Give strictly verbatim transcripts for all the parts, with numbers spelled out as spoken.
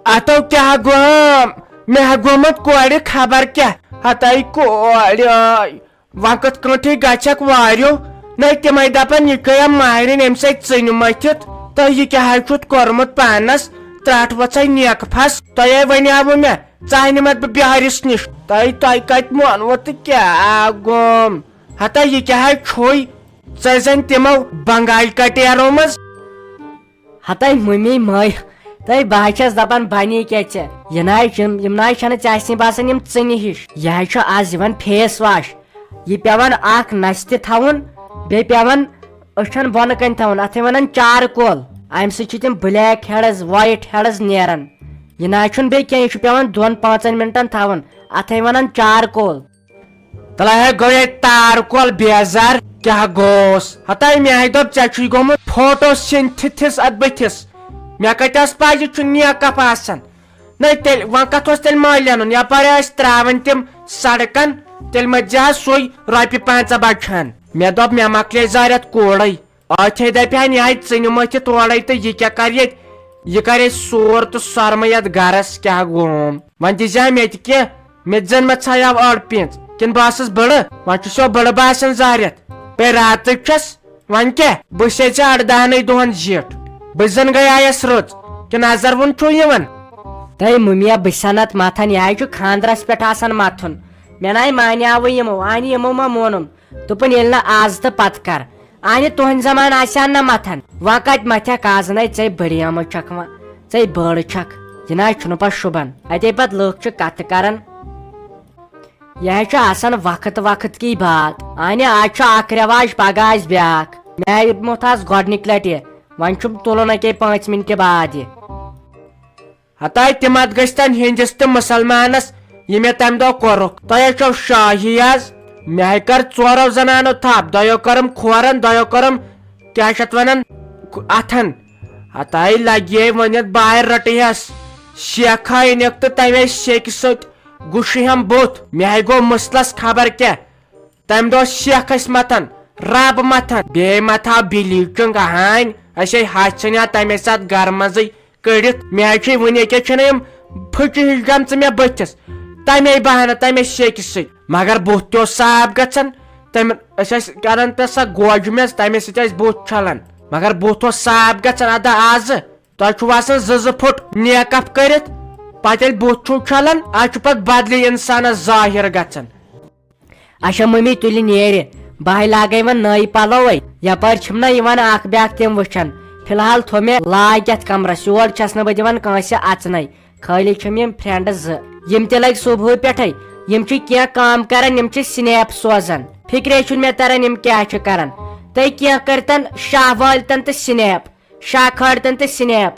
اتو کیٛاہ گوٚو؟ مےٚ ہا گوٚمُت کورِ خبر کیٛاہ۔ ہتاے کورِ، وۄنۍ کِتھ کٲٹھۍ گژھکھ واریو؟ نَے تِمے دپان، یہِ گٔیہ ماہرِنۍ أمۍ سۭتۍ ژٕنہِ مٔتھِتھ۔ تہٕ یہِ کیٛاہ حظ چھُتھ کوٚرمُت پانس؟ ترٛٹھ ؤژھے نیکہٕ پھس۔ تۄہے ونیاوٕ مےٚ، ژٕ ہا نِمتھ بہٕ بیہارِس نِش۔ تۄہہِ، تۄہہِ کتہِ مونوٕ تہٕ کیٛاہ گوٚم؟ ہتا یہِ کیٛاہ حظ چھُے؟ ژےٚ زن تِمو بنگالۍ کٹیرو منٛز۔ ہتاے مٔمی مٲے، تہٕ بہٕ حظ چھَس دَپان، بَنی کیٛاہ ژےٚ؟ یہِ نہ حظ چھِ، یِم نہ حظ چھَنہٕ ژےٚ آسہِ باسان یِم ژٕنہِ ہِش۔ یہِ حظ چھُ آز یِوان face wash۔ یہِ پٮ۪وان اکھ نستہِ تھاوُن، بیٚیہِ پٮ۪وان أچھن بۄنہٕ کَنہِ تھاوُن، اَتھے وَنان charcoal۔ اَمہِ سۭتۍ چھِ تِم black heads، white heads نیران۔ یہِ نہ حظ چھُنہٕ بیٚیہِ کینٛہہ، یہِ چھُ پٮ۪وان دۄن پانٛژن مِنٹَن تھاوُن، اَتھے وَنان charcoal۔ تلے ہے گوٚو ییٚتہِ تار کۄل بیزار، کیٛاہ گوٚوس؟ ہتاے مےٚ ہے دوٚپ ژےٚ چھُے گوٚمُت photosynthesis اتھ بٕتھِس۔ مےٚ کتہِ ٲس پَے یہِ چھُ نیکپ آسان؟ نَے تیٚلہِ وۄنۍ کتھ اوس تیٚلہِ مٲلۍ اَنُن؟ یپٲرۍ ٲسۍ ترٛاوان تِم سڑکن، تیٚلہِ مٔتۍ زِ ہا سُے رۄپیہِ پنٛژاہ بچہٕ ہن۔ مےٚ دوٚپ مےٚ مۄکلے زارٮ۪تھ کوڑے۔ أتھے دپہِ ہن، یہِ ہاے ژٕنہِ مٔتھِتھ اورے تہٕ یہِ کیٛاہ کرِ ییٚتہِ؟ یہِ کرِ اَسہِ سور تہٕ سۄرمہٕ یتھ گرس، کیٛاہ گوم؟ وۄنۍ دِژ ہا مےٚ تہِ کینٛہہ، مےٚ تہِ زن مہ ژھایاو أڑ پینٛژ، کِنہٕ بہٕ ٲسٕس بٕڑٕ؟ وۄنۍ چھُس یو بٕڑٕ باسان زارٮ۪تھ۔ پے راتٕکۍ چھَس، وۄنۍ کیٛاہ؟ بہٕ چھسے ژےٚ اردہنٕے دۄہن زِٹھ، بہٕ زن گٔیایس رٕژ، کہِ نظر وُن چھُو یِوان؟ تہٕ مُمیا، بہٕ چھسن اتھ متھان، یہِ ہاے چھُ خاندرس پٮ۪ٹھ آسان متھُن۔ مےٚ ناے مانیاوٕے یِمو، آنہِ یِمو ما مونُم؟ دوٚپُن، ییٚلہِ نہٕ آز تہٕ پتہٕ کر۔ آنہِ تُہنٛدِ زمانہٕ آسہِ ہا نہ متھن۔ وۄنۍ کتہِ متھکھ آز؟ نے ژے بڑیمٕژ چھکھ وۄنۍ، ژے بٔڑ چھکھ۔ یہِ نہ حظ چھُنہٕ پتہٕ شوٗبان۔ اتے پتہٕ لُکھ چھِ کتھٕ کران۔ یہِ حظ چھُ آسان وقت وقت کی بات۔ آنہِ آز چھُ اکھ رٮ۪واج، پگاہ آسہِ بیٛاکھ۔ مےٚ موٚتھ آز گۄڈنِکۍ لٹہِ، وۄنۍ چھُم تُلُن اتے پانٛژِ مِنٹہِ بعد یہِ۔ ہتاے تِم اتھ گٔژھۍ تن ہیٚنٛدِس تہٕ مُسلمانس، یہِ مےٚ تمہِ دۄہ کوٚرُکھ۔ تۄہہِ ہے چھو شاہی آز۔ مےٚ ہے کٔر ژورو زنانو تھپھ، دۄیو کٔرٕم کھورن، دۄیو کٔرٕم کیٛاہ چھِ اتھ ونان، اتھن۔ ہتاے لگہِ ہے ؤنِتھ بایہِ رٹہٕ ہس۔ شیخا أنِکھ تہٕ تمے سیٚکہِ سۭتۍ گُشہِ ہم بُتھ۔ مےٚ ہے گوٚو مُسلس خبر کیٛاہ۔ تمہِ دۄہ شیخ ٲسۍ متھان، رب متھان، بیٚیہِ متھاو بلیٖچنگ اہان۔ أسۍ ہے ہتھ ژھٕنیا تمے ساتہٕ گرٕ منٛزٕے کٔڑِتھ۔ مےٚ حظ چھے وُنہِ ییٚکیٛاہ چھِنہٕ یِم پھٕچہِ ہِش گٔمژٕ مےٚ بٕتھِس، تمے بہانہٕ، تمے سیٚکہِ سۭتۍ۔ مگر بُتھ تہِ اوس صاف گژھان۔ تمہِ، أسۍ ٲسۍ کران تہٕ سۄ گوجہِ میٚژ، تمے سۭتۍ ٲسۍ بُتھ چھلان۔ مگر بُتھ اوس صاف گژھان۔ ادا آزٕ تۄہہِ چھُو آسان زٕ زٕ پھُٹ makeup کٔرِتھ، پتہٕ ییٚلہِ بُتھ چھُو چھلان، اتھ چھُ پتہٕ بدلی انسانس ظٲہِر گژھان۔ اچھا ممی، تُلہِ نیرِ، بہٕ ہے لاگے وۄنۍ نٔے پلوے۔ یپٲرۍ چھِم نہ یِوان اکھ بیاکھ تِم وٕچھن۔ فی الحال تھوٚو مےٚ لاگ یتھ کمرس، یور چھس نہٕ بہٕ دِوان کٲنٛسہِ اژنَے۔ خٲلی چھِم یِم friend زٕ، یِم تہِ لگۍ صبحٲے پٮ۪ٹھے۔ یِم چھِ کینٛہہ کٲم کران، یِم چھِ snap سوزان۔ فکرے چھُنہٕ مےٚ تران یِم کیٛاہ چھِ کران۔ تہٕ کینٛہہ کٔرتن شاہ والتن تہٕ snap۔ شاہ کھٲلتن تہٕ snap۔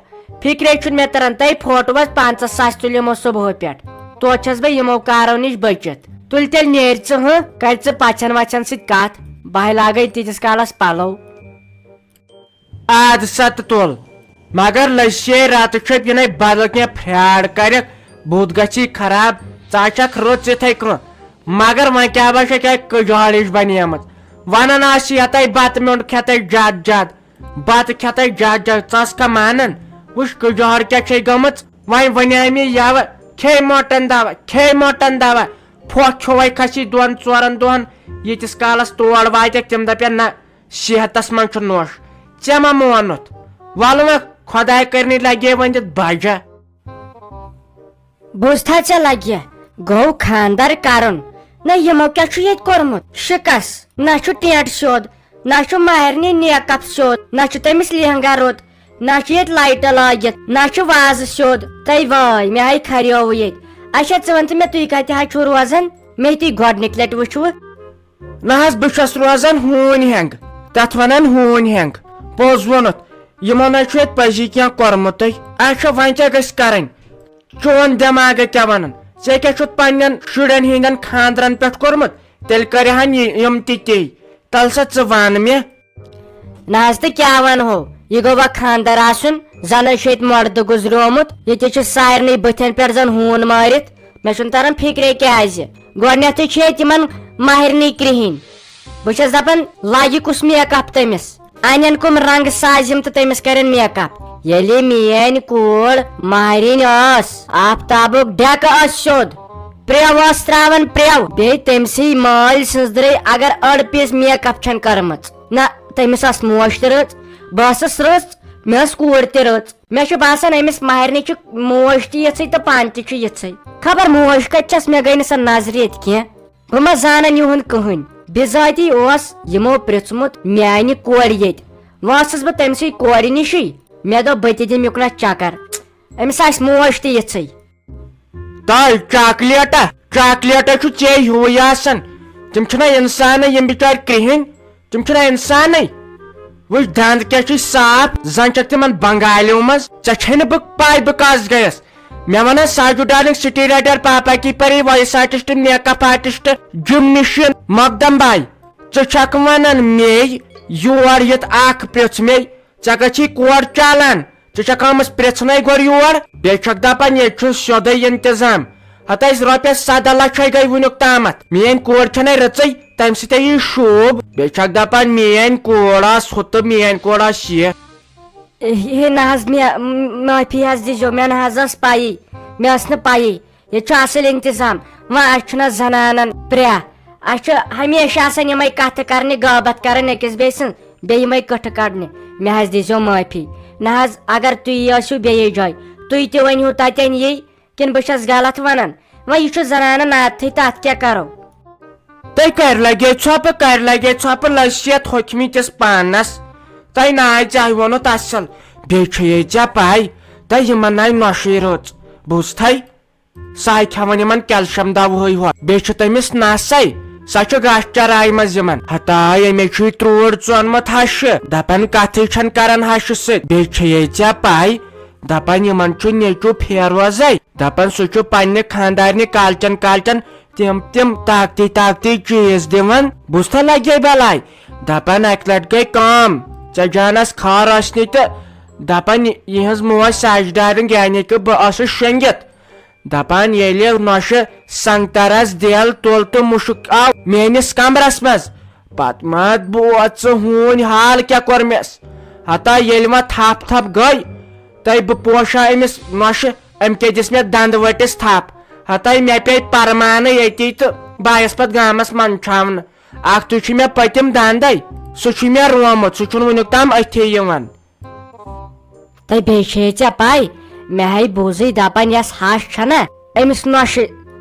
فکرے چھُنہٕ مےٚ تران، تۄہہِ فوٹوس پنژاہ ساس تُلۍ یِمو صبحٲے پٮ۪ٹھ۔ توتہِ چھَس بہٕ یِمو کارو نِش بٔچِتھ۔ تُلۍ تیٚلہِ نیرِ ژٕ، ہٕنٛہ، کَرِ ژٕ پَژھٮ۪ن وَژھٮ۪ن سۭتۍ کَتھ۔ بہٕ ہے لاگَے تیٖتِس کالَس پَلو۔ آد سا تہٕ تُل۔ مگر لٔج سے راتہٕ چھۄپۍ یِنَے بدل کینٛہہ فراڈ کَرٮ۪کھ، بُتھ گژھی خراب۔ ژٕ ہا چھَکھ رٕژ یِتھَے کٔنۍ۔ مگر وۄنۍ کیٛاہ باسیٚو کیٛاہ کٔجال ہِش بَنیمٕژ؟ وَنان آسہِ یَتَے بَتہٕ میوٚنٛڈ کھٮ۪تَے جَد جَد۔ بتہٕ کھٮ۪تَے جَد جَد، ژٕ ٲس کھا مانان؟ وٕچھ کٔجار کیٛاہ چھے گٔمٕژ۔ وۄنۍ وَنیٛاے مےٚ یَوٕ، کھے مۄٹَن دوا، کھے مۄٹَن دوا۔ پھۄکھ کھیوٚوَے کھسی دۄن ژورَن دۄہَن۔ ییٖتِس کالَس تور واتٮ۪کھ، تِم دَپن، نہ، صحتَس منٛز چھُ نوٚش۔ ژےٚ ما مونُتھ؟ وَلہٕ وۄنۍ، خۄداے کٔرِنٕے لَگے وۄنۍ دِتھ بَجا۔ بوٗزتھا ژےٚ لگہِ، گوٚو خاندر کرُن۔ نہ، یِمو کیٛاہ چھُ ییٚتہِ کوٚرمُت؟ شِکس، نہ چھُ ٹینٹ سیوٚد، نہ چھُ مہرنہِ نیک اپ سیوٚد، نہ چھُ تٔمِس لہنگا رُت، نہ چھُ ییٚتہِ لایٹہٕ لٲگِتھ، نہ چھُ وازٕ سیوٚد۔ تہٕ وٲے، مےٚ ہاے کھریووُے ییٚتہِ۔ اچھا، ژٕ وَن تہٕ مےٚ، تُہۍ کتہِ حظ چھِو روزان؟ مےٚ تُہۍ گۄڈٕنِکۍ لٹہِ وٕچھوٕ۔ نہ حظ، بہٕ چھُس روزان ہوٗنۍ ہٮ۪نٛگ، تَتھ وَنان ہوٗنۍ ہٮ۪نٛگ۔ پوٚز ووٚنُتھ، یِمو نہ چھُ ییٚتہِ پٔزی کینٛہہ کوٚرمُتٕے۔ اچھا، وۄنۍ کیٛاہ گژھِ کَرٕنۍ؟ چون دٮ۪ماغ کیٛاہ وَنان؟ ژےٚ کیٛاہ چھُتھ پنٛنٮ۪ن شُرٮ۪ن ہِنٛدٮ۪ن خانٛدرَن پٮ۪ٹھ کوٚرمُت؟ تیٚلہِ کَرِہَن یہِ، یِم تہِ تی۔ تَلہٕ سا ژٕ وَن مےٚ۔ نہ حظ، تہٕ کیٛاہ وَنہو؟ یہِ گوٚوا خانٛدر آسُن؟ زَن حظ چھُ ییٚتہِ مۄردٕ گُزریومُت۔ ییٚتہِ چھِ سارنٕے بٕتھٮ۪ن پٮ۪ٹھ زَن ہوٗن مٲرِتھ۔ مےٚ چھُنہٕ تَران فِکرے کیٛازِ۔ گۄڈٕنٮ۪تھٕے چھِ ییٚتہِ یِمَن مہرنٕے کرٛہِنۍ۔ بہٕ چھَس دَپان، لَگہِ کُس میک اپ تٔمِس؟ انن کم رنگ سازم تہٕ تٔمِس کرن میک اپ۔ ییٚلہِ میٲنۍ کوٗر ماہرِنۍ ٲس، آفتابُک ڈیکہٕ ٲس سیوٚد، پرٛٮ۪و ٲس تراوان پرٛٮ۪و، بیٚیہِ تٔمۍ سٕے مٲلۍ سٕنٛزدرے اگر أڑ پیٖس میک اپ چھَن کٔرمٕژ۔ نہ، تٔمِس ٲس موج تہِ رٕژ، بہٕ ٲسٕس رٕژ، مےٚ ٲس کوٗر تہِ رٕژ۔ مےٚ چھُ باسان أمِس ماہرنہِ چھِ موج تہِ یِژھٕے تہٕ پانہٕ تہِ چھُ یِژھٕے۔ خبر موج کتہِ چھس، مےٚ گٔے نہٕ سۄ نظرِ ییٚتہِ کینٛہہ۔ بہٕ ما زانن یِہُنٛد کٕہٕنۍ۔ بِزٲتی اوس یِمو پرٛژھمُت میانہِ کورِ ییٚتہِ۔ وۄنۍ ٲسٕس بہٕ تٔمۍ سٕے کورِ نِشٕے۔ مےٚ دوٚپ بہٕ تہِ دِمہٕ یُکنتھ چکر۔ أمِس آسہِ موج تہِ یِژھٕے۔ تۄہہِ چاکلیٹا؟ چاکلیٹا چھُ ژےٚ ہیوٗے آسان۔ تِم چھِنہ اِنسانٕے، یِم بِچٲرۍ کرٛہِنۍ۔ تِم چھِنہ اِنسانٕے۔ وٕچھ، دَنٛد کیٛاہ چھُے صاف، زَن چھَکھ تِمَن بنٛگالیو منٛز۔ ژےٚ چھے نہٕ بہٕ پَے بہٕ کَس گٔیَس۔ مےٚ وَنان ساجُد ڈارلِنٛگ، سٹی رائٹر، پاپا کی پری، وائس آرٹسٹ، میک اپ آرٹسٹ، جمنیشین، مقدم بھائی۔ ژٕ چھَکھ وَنان مے یور یِتھ اکھ پرٛژھ مے، ژےٚ کَتہِ چھی کورِ چالان؟ ژٕ چھَکھ آمٕژ پرٛژھنَے گۄڈٕ یور، بیٚیہِ چھَکھ دَپان ییٚتہِ چھُ سیوٚدُے انتظام۔ ہتہٕ أسۍ رۄپیَس سَداہ لَچھ ہے گٔے وٕنیُک تامَتھ۔ میٛٲنۍ کورِ چھَنَے رٕژٕے، تَمہِ سۭتۍ یی شوٗب۔ بیٚیہِ چھَکھ دَپان میٛٲنۍ کور آس ہُہ تہٕ میٛٲنۍ کور آس یہِ۔ ہے نہ حظ، مےٚ معٲفی حظ دیٖزیو، مےٚ نہ حظ ٲس پَیی، مےٚ ٲس نہٕ پَیی۔ ییٚتہِ چھُ اصل انتظام۔ وۄنۍ اسہِ چھُنہ زنانن پرٛہ، اسہِ چھُ ہمیشہِ آسان یِمے کتھٕ کرنہِ، غٲبت کران أکِس بیٚیہِ سٕنٛز، بیٚیہِ یِمے کٕٹھٕ کڑنہِ۔ مےٚ حظ دیٖزیو معٲفی۔ نہ حظ، اگر تُہۍ ٲسِو بیٚیِس جایہِ، تُہۍ تہِ ؤنِو تتٮ۪ن یی، کِنہٕ بہٕ چھس غلط ونان؟ وۄنۍ یہِ چھُ زنانن عادتھٕے، تتھ کیٛاہ کرو؟ تۄہہِ کَرِ لَگے ژھۄپہٕ، کَرِ لَگے ژھۄپہٕ، لٔج شیٚتھ ہوٚکھمٕتِس پانَس۔ تۄہہِ ناے ژےٚ ووٚنُتھ اَصٕل، بیٚیہِ چھے ژےٚ پَے، تۄہہِ یِمَن ناے نۄشٕے رٕژ۔ بوٗزتھَے؟ سۄ ہاے کھٮ۪وان یِمَن کیلشَم دَوہٕے ہوت۔ بیٚیہِ چھِ تٔمِس نَسَے، سۄ چھِ گاسہٕ چرایہِ منٛز یِمَن۔ ہتاے، أمۍ چھُے ترٛوٹ ژونمُت ہَشہِ، دَپان کَتھٕے چھَنہٕ کَران ہَشہِ سۭتۍ۔ بیٚیہِ چھے ژےٚ پَے، دَپان یِمَن چھُ نیٚچوٗ فیروزَے، دَپان سُہ چھُ پنٛنہِ خانٛدارنہِ کالچَن کالچَن تِم تِم طاقتی طاقتی چیٖز دِوان۔ بوٗزتھا لگے بلاے؟ دپان اکہِ لٹہِ گٔے کٲم، ژےٚ جانس خار ٲسنٕے تہٕ دپان یِہنٛز موج ساجدارن یعنی کہِ بہٕ ٲسٕس شۄنگِتھ۔ دپان ییٚلہِ نۄشہِ سنگترس دٮ۪ل تُل تہٕ مُشُک آو میٲنِس کمرس منٛز، پتہٕ ما بوز ژٕ ہوٗنۍ حال کیٛاہ کوٚر مےٚ۔ ہتا ییٚلہِ وۄنۍ تھپھ تھپھ گٔے، تہٕ بہٕ پوشا أمِس نۄشہِ، أمۍ کیٛاہ دِژ مےٚ دنٛدٕ ؤٹِس تھپھ۔ ہتاے مےٚ پیٚیہِ پرمانہٕ ییٚتی تہٕ بہٕ آیس پتہٕ گامس منٛدچھاونہٕ۔ اکھتُے چھُ مےٚ پٔتِم دنٛدے، سُہ چھُ مےٚ رومُت، سُہ چھُنہٕ وُنیُک تام أتھی یِوان۔ تہٕ بیٚیہِ چھے ژےٚ پَے، مےٚ ہے بوٗزٕے دَپان یۄس ہَش چھَنا أمِس نۄشہِ،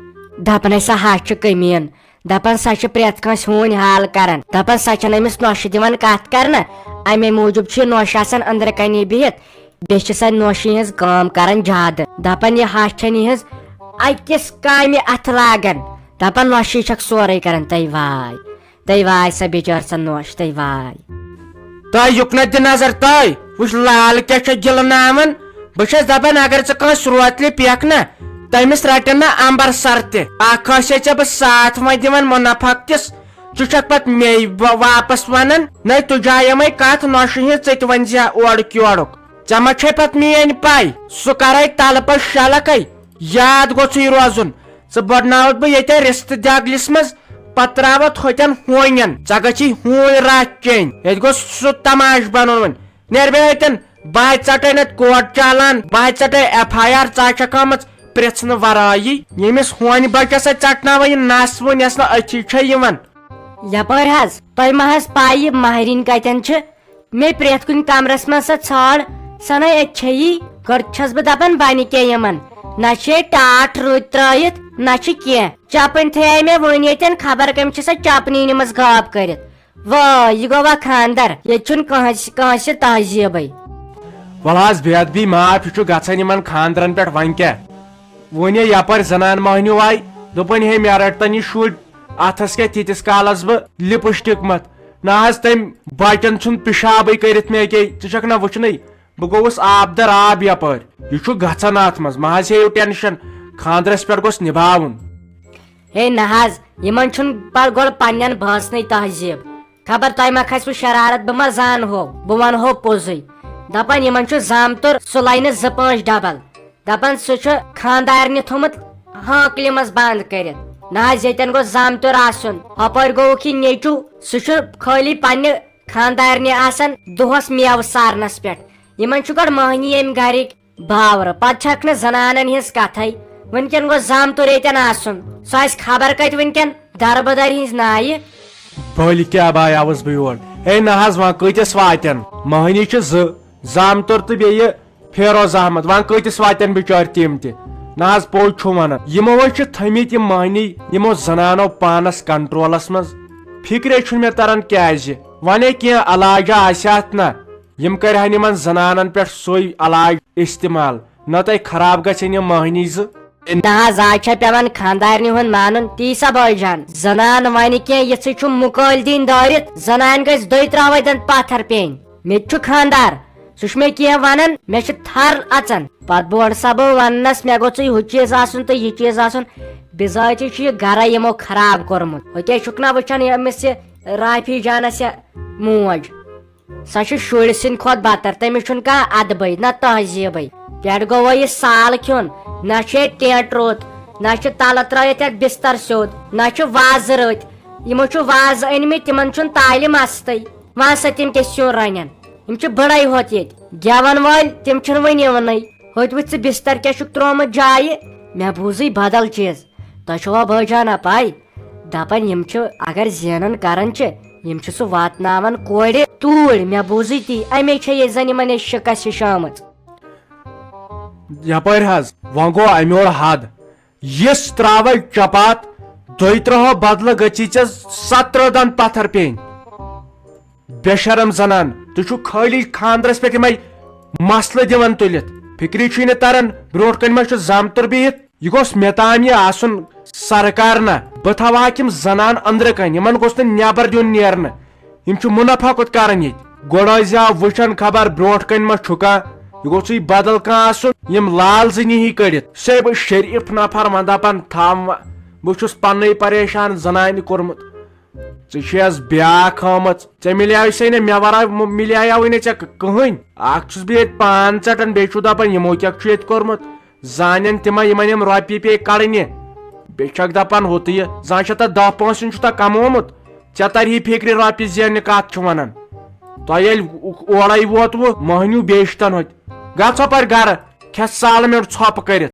دَپان ہے سۄ ہَش چھِ کٔمیٖن۔ دَپان سۄ چھِ پرٛٮ۪تھ کٲنٛسہِ ہوٗنۍ حال کَران۔ دَپان سۄ چھَنہٕ أمِس نۄشہِ دِوان کَتھ کَرنہٕ۔ اَمے موٗجوٗب چھِ یہِ نۄش آسان أنٛدرٕ کَنی بِہِتھ۔ بیٚیہِ چھِ سۄ نۄشہِ ہِنٛز کٲم کَران زیادٕ۔ دَپان یہِ ہَش چھَنہٕ یِہٕنٛز أکِس کامہِ اَتھٕ لاگان۔ دَپان نۄشہِ چھَکھ سورُے کَران۔ تَے واے، تَے واے سۄ بِچٲر سۄ نۄش، تَے واے۔ تۄہہِ یُکنَتھ دِ نظر تۄہہِ۔ وٕچھ لال کیٛاہ چھےٚ گِلہٕ ناوان۔ بہٕ چھَس دَپان اگر ژٕ کٲنٛسہِ روتلہِ پٮ۪کھ نہ، تٔمِس رَٹن نہٕ اَمبَر سَر تہِ۔ اَکھ ٲسے ژےٚ بہٕ ساتھ وۄنۍ دِوان مُنافع تِس، ژٕ چھَکھ پَتہٕ مے وا-، واپَس وَنان۔ نَے تُجایے مَے کَتھ نۄشہِ ہِنٛز، ژٕ تہِ وَنہِ زِ اورُک یورُک۔ ژےٚ ما چھے پَتہٕ میٛٲنۍ پَے؟ سُہ کَرَے تَلہٕ پَتہٕ شَلَکَے۔ یاد گوٚژھُے روزُن۔ ژٕ بڑناوتھ بہٕ ییٚتہِ رِستہٕ دیگلِس منٛز، پتہٕ تراوتھ ہوٚتٮ۪ن ہوٗنٮ۪ن۔ ژےٚ گژھی ہوٗنۍ راتھ چیٚنۍ۔ ییٚتہِ گوٚژھ سُہ تماش بنُن وۄنۍ۔ نیرٕ بیٚیہِ ہوٚتٮ۪ن۔ بہٕ ہا ژٹے نتہٕ کوٹ چالان، بہٕ ہا ژٹے ایف آی آر، ژٕ ہا چھکھ آمٕژ پرژھنہٕ ورٲیی۔ ییٚمِس ہوٗنۍ بچس سۭتۍ ژٹناوان یہِ نس وُن یس نہٕ أتھی چھے یِوان۔ یپٲرۍ حظ، تۄہہِ ما حظ پاے یہِ ماہرِنۍ کتٮ۪ن چھِ؟ مےٚ پرٛٮ۪تھ کُنہِ کمرس منٛز سۄ ژھانٛڈ، سۄ نے اَتہِ چھیی۔ گۄڈٕ چھَس بہٕ دَپان بَنہِ کیٛاہ یِمن؟ نہ چھے ٹاٹھ رٕتۍ ترٛٲیِتھ، نہ چھِ کینٛہہ۔ چَپٕنۍ تھٲیے مےٚ وُنہِ ییٚتٮ۪ن، خبر کٔمۍ چھِ سۄ چَپنی نِمٕژ غٲب کٔرِتھ۔ وٲے، یہِ گوٚوا خانٛدر؟ ییٚتہِ چھُنہٕ کٲنٛسہِ، کٲنٛسہِ تہذیٖبٕے۔ وَلہٕ حظ، بے ادبی معاف، یہِ چھُ گژھان یِمن خانٛدرن پٮ۪ٹھ، وۄنۍ کیٛاہ؟ وۄنۍ ییٚلہِ یپٲرۍ زنان مۄہنیو آیہِ، دوٚپُن، ہے، مےٚ رٔٹۍ تن یہِ شُرۍ، اتھس کیٛاہ تیٖتِس کالس بہٕ لپسٹک متھ؟ نہ حظ، تٔمۍ بچن چھُنہٕ پِشابٕے کٔرِتھ مےٚ اکے، ژٕ چھکھ نہ وٕچھنٕے، بہٕ گوٚوُس آب در آب یپٲرۍ۔ یہِ چھُ گژھان اتھ منٛز، مہ حظ ہیٚیِو ٹینشن، خانٛدرس پٮ۪ٹھ گوٚژھ نِباوُن۔ ہے نہ حظ، یِمن چھُنہٕ پتہٕ گۄڈٕ پننٮ۪ن بٲژنٕے تہذیٖب۔ خبر تۄہہِ ما کھسِوٕ شرارت، بہٕ ما زانہو، بہٕ ونہو پوٚزُے۔ دپان یِمن چھُ زامتُر سُلے نہٕ زٕ پانٛژھ ڈبل۔ دپان سُہ چھُ خاندارنہِ تھوٚمُت ہانکلہِ منٛز بند کٔرِتھ۔ نہ حظ، ییٚتٮ۪ن گوٚژھ زامتُر آسُن۔ ہۄپٲرۍ گوٚوُکھ یہِ نیٚچوٗ، سُہ چھُ خٲلی پننہِ خانٛدارنہِ آسان دۄہس میوٕ سارنس پٮ۪ٹھ۔ یِمن چھُ گۄڈٕ مٔہنی ییٚمہِ گرِکۍ باورٕ، پتہٕ چھکھ نہٕ زنانن ہٕنٛز کتھے۔ وٕنکٮ۪ن گوٚژھ زامتُر ییٚتٮ۪ن آسُن، سُہ آسہِ خبر کتہِ وٕنکٮ۪ن دربٕدرِ ہٕنٛز نایہِ۔ بٔلۍ کیٛاہ بایاوُس بہٕ یور؟ ہے نہ حظ، وۄنۍ کۭتِس واتن؟ مٔہنی چھِ زٕ، زامتُر تہٕ بیٚیہِ فیروز احمد، وۄنۍ کۭتِس واتن بِچٲرۍ تِم تہِ؟ نہ حظ، پوٚز چھُ ونان، یِمو حظ چھِ تھٲمٕتۍ یِم مٔہنی یِمو زنانو پانس کنٹرولس منٛز۔ فکرے چھُنہٕ مےٚ تران کیازِ۔ ونے کینٛہہ علاجہ آسہِ اتھ نہ، یِم کرِہن یِمن زنانن پٮ۪ٹھ سُے علاج استعمال، نتہٕ خراب گژھن یِم مٔہنی زٕ۔ نہ حظ، آز چھا پٮ۪وان خانٛدارنہِ ہُنٛد مانُن؟ تی سا بٲے جان، زنان ونہِ کینٛہہ، یِژھٕے چھُ مُکٲلۍ دِنۍ دٲرِتھ، زنانہِ گژھِ دۄیہِ ترٛہہ وَتٮ۪ن پتھر پیٚنۍ۔ مےٚ تہِ چھُ خانٛدار، سُہ چھُ مےٚ کینٛہہ ونان، مےٚ چھِ تھر اژان۔ پتہٕ بہٕ وَنہٕ سا بہٕ وننس، مےٚ گوٚژھُے ہُہ چیٖز آسُن تہٕ یہِ چیٖز آسُن۔ بِذٲتی چھُ یہِ گرے یِمو خراب کوٚرمُت۔ ہُہ کیٛازِ چھُکھ نہ وٕچھان ییٚمِس یہِ رافی جانس یا موج؟ سۄ چھِ شُرۍ سٕنٛدِ کھۄتہٕ بدتر، تٔمِس چھُنہٕ کانٛہہ ادبٕے نہ تہذیٖبٕے۔ پٮ۪ٹھ گوٚو وۄنۍ یہِ سال کھیوٚن، نہ چھُ ییٚتہِ ٹینٹ روٚت، نہ چھُ تلہٕ ترٲیِتھ یتھ بستر سیوٚد، نہ چھُ وازٕ رٔتۍ۔ یِمو چھُ وازٕ أنۍ مٕتۍ، تِمن چھُنہٕ تالہِ مستٕے۔ وۄنۍ سا تِم کیٛاہ سیُن رنن؟ یِم چھِ بٕڑے ہوت ییٚتہِ۔ گٮ۪ون وٲلۍ تِم چھِنہٕ وٕنہِ یِوانٕے۔ ہوٚتہِ وٕچھ ژٕ بستر کیٛاہ چھُکھ ترٛوومُت جایہِ؟ مےٚ بوٗزٕے بدل چیٖز۔ تۄہہِ چھوا بٲے جان پاے؟ دپان یِم چھِ اگر زینان کران چھِ، یِم چھِ سُہ واتناوان کورِ توٗرۍ۔ مےٚ بوٗزٕے تی، امے چھےٚ ییٚتہِ زن یِمن یہِ شکست ہِش آمٕژ۔ یپٲرۍ حظ، وۄنۍ گوٚو امہِ یورٕ حد۔ یِژھ تراوے چپات، دۄیہِ ترٛہو بدلہٕ گٔژھی ژےٚ سترٛہ دن پتھر پیٚنۍ۔ بے شرم زنان، تُہۍ چھِو خٲلی خاندرس پٮ۪ٹھ یِمے مسلہٕ دِوان تُلِتھ۔ فکری چھُے نہٕ تران، برونٛٹھ کنہِ ما چھُ زامتُر بِہِتھ؟ یہِ گوٚژھ مےٚ تام یہِ آسُن سرکار نہ۔ بہٕ تھاوہاکھ یِم زنان أنٛدرٕ کنہِ، یِمن گوٚژھ نہٕ نٮ۪بر دیُن نیرنہٕ۔ یِم چھِ منافع کوٚت کران ییٚتہِ؟ گۄڈٕ ٲسۍ زِ ہا وٕچھان خبر برونٛٹھ کنہِ ما چھُ کانٛہہ، یہِ گوٚژھُے بدل کانٛہہ آسُن، یِم لال زٕ نِہی کٔڑِتھ۔ سے بہٕ شریٖف نفر وۄنۍ دپان تھاو وۄنۍ، بہٕ چھُس پننُے پریشان زنانہِ کوٚرمُت۔ ژےٚ چھُے حظ بیٛاکھ آمٕژ، ژےٚ مِلیاوٕے سا نہٕ مےٚ ورٲے، م-، مِلیاوٕے نہٕ ژےٚ کٕہٕنۍ۔ اکھ چھُس بہٕ ییٚتہِ پان ژٹان، بیٚیہِ چھُو دپان یِمو کیٛاہ چھُ ییٚتہِ کوٚرمُت۔ زانن تِمن یِمن یِم رۄپیہِ پیٚیہِ کڑنہِ۔ بیٚیہِ چھکھ دپان ہُہ تہٕ یہِ، زانٛہہ چھےٚ تتھ دہ پونٛسہٕ چھُ تتھ کمومُت۔ ژےٚ ترِ ہے فکرِ رۄپیہِ زیننہِ کتھ چھُ ونان۔ تۄہہِ ییٚلہِ اورے ووتوٕ مٔہنیوٗ بیٚیہِ چھِ تن ہوٚتہِ۔ گژھ ژھۄپٲرۍ گرٕ، کھٮ۪تھ سالہٕ مِنٹ ژھۄپہٕ کٔرِتھ۔